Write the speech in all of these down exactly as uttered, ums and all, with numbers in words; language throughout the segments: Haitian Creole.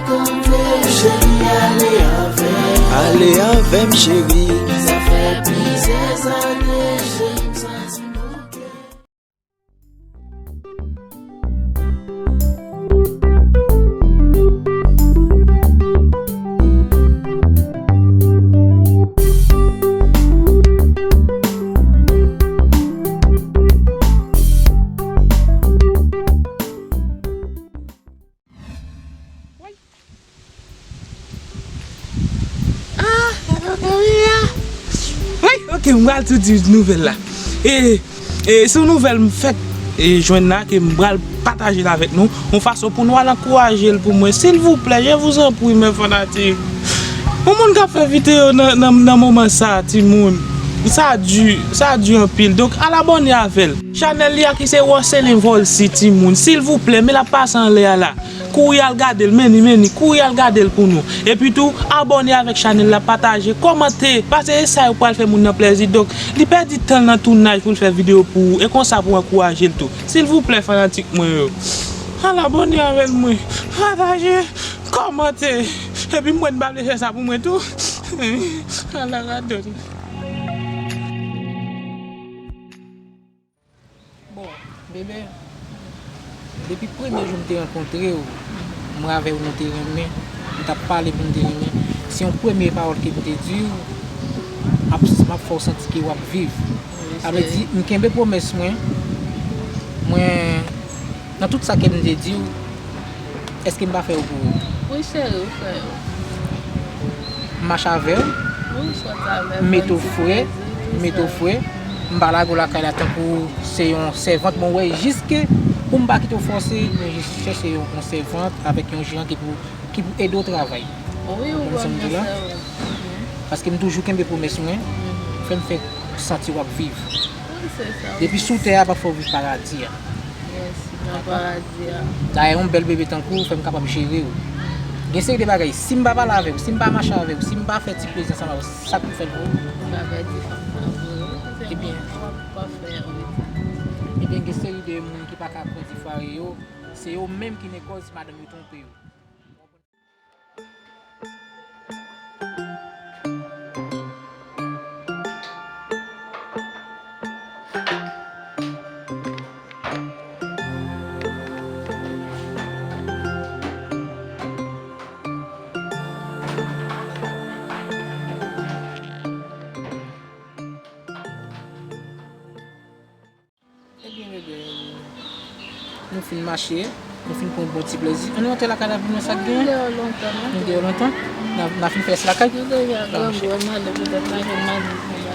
Konte cheri, ale avè m. Ale avè m, cheri. Sa fè plizyè zane, cheri, m santi m bouke. Woy! Ah, sa pa ka rive a. Woy, ok, m pral tou di nouvèl la. E, e, se yon nouvèl m fèk, e, jwenn la, ke m pral pataje l avèk nou, yon fason pou nou al ankouraje l pou mwen. Silvouplè, je vous en prie, mes fanatiques. Yon moun k ap fè videyo nan, nan, nan moman sa, timoun. Sa di, sa di anpil. Donk, al abòne avè l. Chanèl li a ki se Roselin Volcy, timoun. Silvouplè, men l ap pase anlè a la. Kouri al gade l, men li, men li, kouri al gade l pou nou. Epi tou, abòne avèk chanèl la, pataje, kòmante, paske e sa yo pral fè moun nan plèzi. Donk, li pèdi tan l nan tounaj pou l fè videyo pou ou, e konsa pou w ankouraje l tou. Silvouplè, fanatik mwen yo, al abòne avè l mwen, pataje, kòmante. Epi mwen, m pa vle fè sa pou mwen tou. Ala radòt. Bon, bebe, depi premye jou m te rankontre w, mwen avè w nou te renmen, nou t ap pale pou nou te renmen. Se yon premye pawòl ke m te di w, ap, m ap fè w santi ke w ap viv. Sa vle di, m kenbe pwomès mwen, mwen, nan tout sa ke m te di w, èske m pa fè yo pou ou? Wi, cheri, ou fè yo. M mache avè w, wi, ou sòti avè m, m mete w fre, m mete w fre. M pa lage w lakay la tankou se yon sèvant, bon, w wè, jiske pou m pa kite w fòse, mwen jis chèche yon, yon sèvant avèk yon jan ki pou, ki pou ede w travay. Wi, ou konn sa m di la? Paske m toujou kenbe pwomès mwen, fè m fè santi w ap viv. Wi, se sa. Depi sou tè a, pa fè w viv paradi a. Yes, nan paradi a. Dayè, yon bèl bebe tankou w fè m kapab jere w. Gen seri de bagay, si m pa pale avè w, si m pa mache avè w, si m pa fè ti plezi ansanm avè w, sa k pou fè l pou ou? M ka pèdi fanm nan vre, wi. Ebyen, w ap, w ap fè yon retire. Ebyen, gen seri de moun ki pa ka pran ti fwari yo, se yo menm ki nekòz si madanm yo twonpe yo. Ebyen, bebe, nou fin mache, nou fin pran bon ti plezi. Ann rantre lakay la pou nou wè sa k genyen. Nou deyò lontan, non? Nou deyò lontan. N a, n a fin fè s lakay. Nou deja grangou, ann ale poutèt lakay, m al di konsa.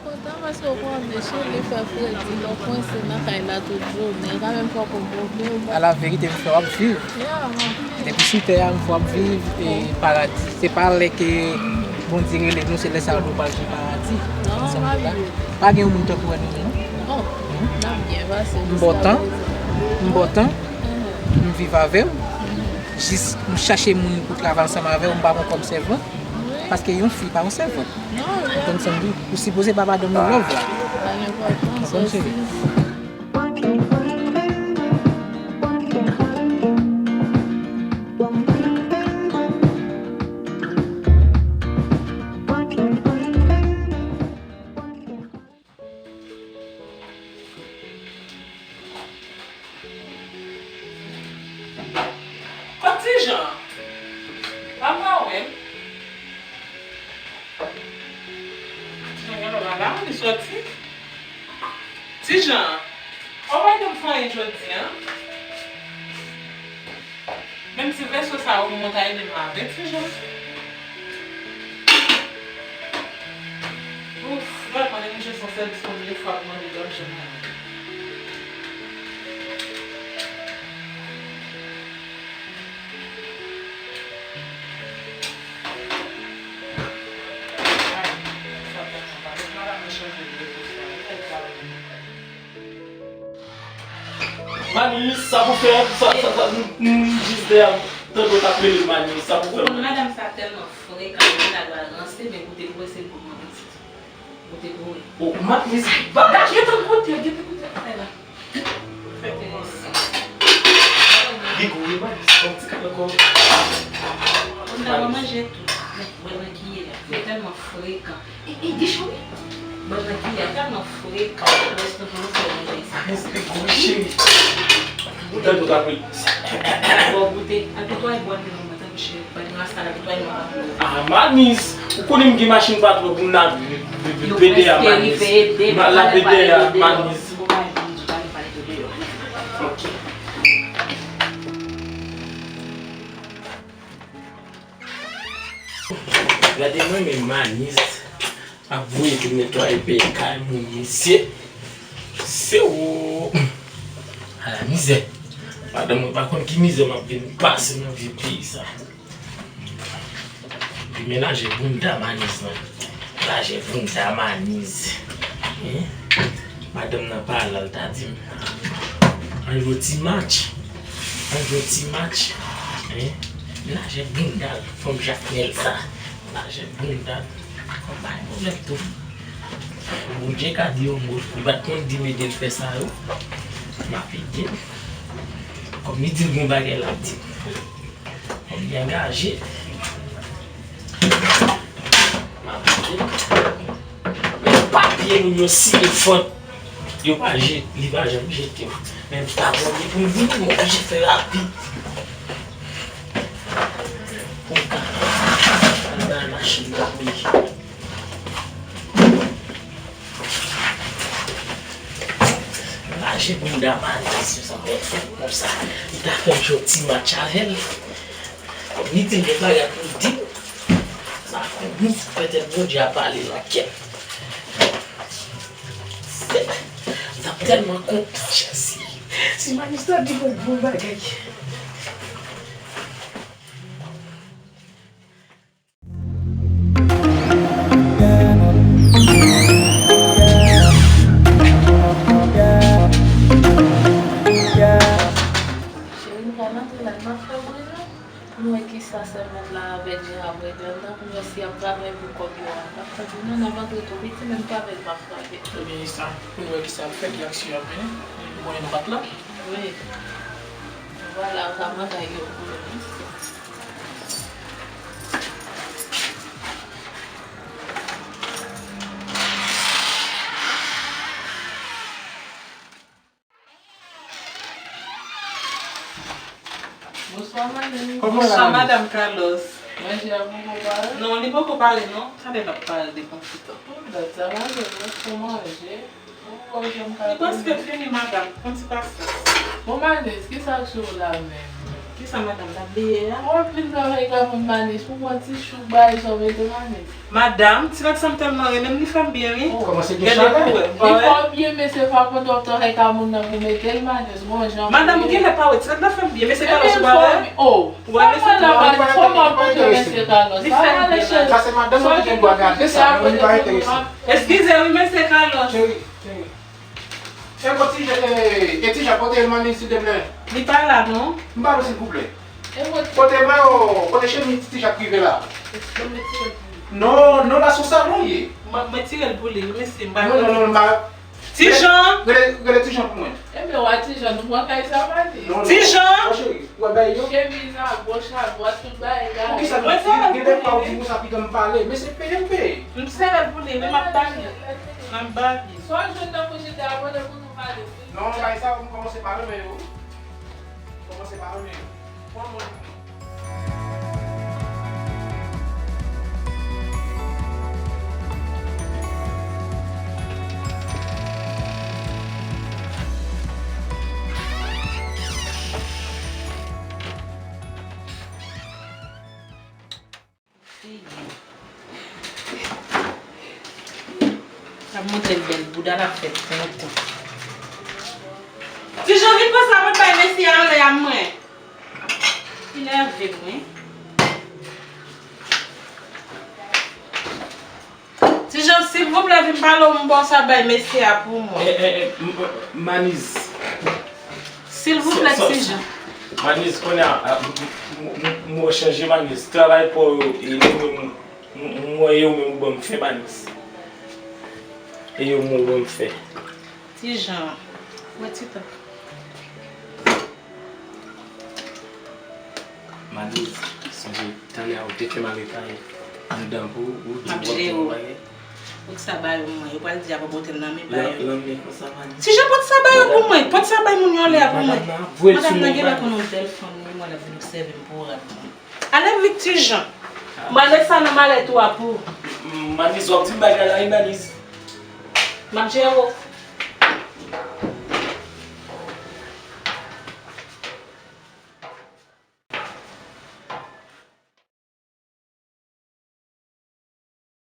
Kontan paske w konnen cheri fè fredi, lè w kwense nan kay la tout jounen, kanmenm fòk ou pope w. Alaverite, m fè w ap viv. Yeah, man. Depi sou tè a, m fè w ap viv e paradi. Se pa lè ke Bondye rele nou, se lè sa a nou pral jwenn paradi. Non, pa vle. Pa gen yon moun tankou w nan nou, non. Oh, n ap byen pase. M bò tan, m bò tan, m viv avè w. Jis m chache moun pou travay ansanm avè w, m pa pran kòb sèvant. Paske yon fi pa yon sèvant. Ou konn sa m di w? Ou sipoze ba madanm ou love la. Ou konprann, cheri? Kot Ti Jan? Pa m pa wè l. Ti Jan genlè pa la, li sòti. Ti Jan, ou pa janm fè anyen jodi a. Menm ti vèso sa ou mwen ta ede m lave, Ti Jan. Ouf, lè mwen menm je san sèvis konbyen fwa pou mande lòt jan mwen. Manis, sa pou fè, sa, sa, sa, m, m jis dèyè, tande w t ap rele m, Manis, sa pou fè. Ou konn madanm sa tèlman frekan, li ta dwe ranse, men koute l prese pou mwen pitit. Kote pou mwen. O, Manis, bagay! Gentan koute, gentan koute bagay la. Fè enteresan. Li gou wi, Manis, yon ti kal ankò. Konn nan manje tou. Mwen, mwen, mwen ki ye la. Li tèlman frekan. E, e, di chou wi. Mwen, mwen ki ye la. Tèlman frekan. Lè nou pou nou fè manje sa. Manis, li gou, cheri. Ou tande w t ap ri. Bon, goute. Al netwaye bwat de mwen, tann cheri. Bwat rasta la, netwaye mwen. Ah, Manis, ou konnen m gen machin patwon pou m nan ede a Manis. M al ap ede a Manis. Ok. Gade mwen menm Manis ap voye vin netwaye peyi kay moun mesye. Se ou. Ala mizè. Madanm mwen pa konn ki mizè m ap vin pase nan vye peyi sa. Li menaje bounda Manis lan. Menaje bounda Manis. Hein? Madanm nan pale, l ta di m, "An jwe ti match. An jwe ti match." Hein? Menaje bounda l, fanm Jakmèl sa. Menaje bounda l. Fò m bay pwoblèm tou. Bondye ka di yon mo. Li pa t konn di m ede l fè sa yo. M ap ede l. Kòm li di l gen bagay l ap di m. Kòm li angaje. M ap ede l. Men papye moun yo siye fòt. Yo pa je-, li pa janm jete yo. Men m ta premye pou m vini, m oblije fè rapid. Pou m ka al bay machin la pou li. Raje bounda Manis, sa bèl fèt konsa. Li ta fè m jwe ti match avè l. Kòm li di l gen bagay pou l di m. Sa fè m petèt Bondye a pale nan kè m. Se, m t ap tèlman kontan, Jezi. Si Manis ta di m yon bon bagay. Cheri, m pral antre la, m ap fè bri non. Pou m wè kisa sèmèn la avèk Jean ap regle anndan, pou m wè si y ap travay pou kòb yo a. M ap fè bri non, n ap antre tou piti, menm travay m ap frape. Ebyen, e sa, pou n wè kisa ap fèt, ki aksyon y ap mennen. Bon, e nou pa t la? Wi. Vwala, ou ka mande yo pou yo. Bonswa, madanm. Kòman w ye la, madanm? Bonswa, madanm Carlos. Manje a poko pare? Non, li poko pare, non. Talè n ap pale de konfitan. Oh, dat sa, madanm, lè w fè manje. Ou wè jan m ka... Li prèske fini, madanm. Pran ti pasyans. Bon, Manis, kisa k sou w la menm? Kisa madanm t ap bliye a? Ou ap vin travay kay moun, Manis, pou pran ti chouk bagay sa w mete, Manis. Madanm, ti rad sa m tèlman renmen l, li fè m byen, wi. Oh. Kòmanse gen chalè. Gade pou wè, ou pa wè? Li fè w byen, mesye, fè w kontan w travay kay moun nan pou mete l, Manis, bon jan. Madanm, ou genlè pa wè, ti rad la fè m byen, mesye Carlos, ou pa wè? Oh. Ou wè, mesye Carlos. Kòman w pote mesye Carlos? Li fè m byen, madanm. Sa se madanm mwen ki gen dwa gade sa, mwen li pa enterese. Eskize, wi, mesye Carlos. Cheri, cheri. E kote Ti Jan, e, e Ti Jan, pote Manis, silteplè. Li pa la, non. M pa wè, silvouplè. Pote mayo, pote chemiz Ti Jan k rive la. Non, non, la se yon salon ye. Mwen, mwen tire l pou li, wi, mesye, m pa... Non, non, non, non, m pa... Ti Jan! Rele, rele Ti Jan pou mwen. Ebyen, w a Ti Jan, nou pran kay sa, Manis. Non, non. Ti Jan! Bon, cheri, w ap bay yo? Chemiz a goch, a dwat, tout bagay la. Poukisa nou gen de fwa ou di konsa, piga m pale, men se peye m peye. M sere l pou li, men m ap ba li. M ap ba li. Sa w jwenn nan kouchita a, pote pou nou pale. Non, bagay sa, m kòmanse pa renmen yo. M kòmanse pa renmen yo. Pran mwen. L ap montre l bèl bouda, l ap fè tonton. Ti Jan, vin pran sa, mwen bay mesye a anlè a mwen. Li nève mwen. Ti Jan, silvouplè, vin pale w, m ba w sa, bay mesye a pou mwen. Eh, eh, eh, m, m, Manis. Silvouplè, Ti Jan. Manis, kounye a, a, m, m, m, m wè w chanje, Manis. Travay pa w yo, e nou menm, m, m, m wè yo menm ou ban m fen, Manis. E yo mwen w ban m fè. Ti Jan, wè ti tank. Maniz, sonje talè a ou te fè m ale kay anndan pou ou di w ap fè yon bagay. Pot sa ba yo mwen, yo pral di a pa pote l nan men ba yo. Lanmen konsa Maniz. Ti Jan, pot sa ba yo pou mwen, pot sa bay moun yo lè a pou mwen. Madanm nan gen lè konn yon bèl fanm li mwen l ap vin obsève m pou rad mwen. Ale vit Ti Jan. Mwen ale sa nan malèt ou a pou. Maniz, w ap di m bagay la wi Maniz. M ap jere w.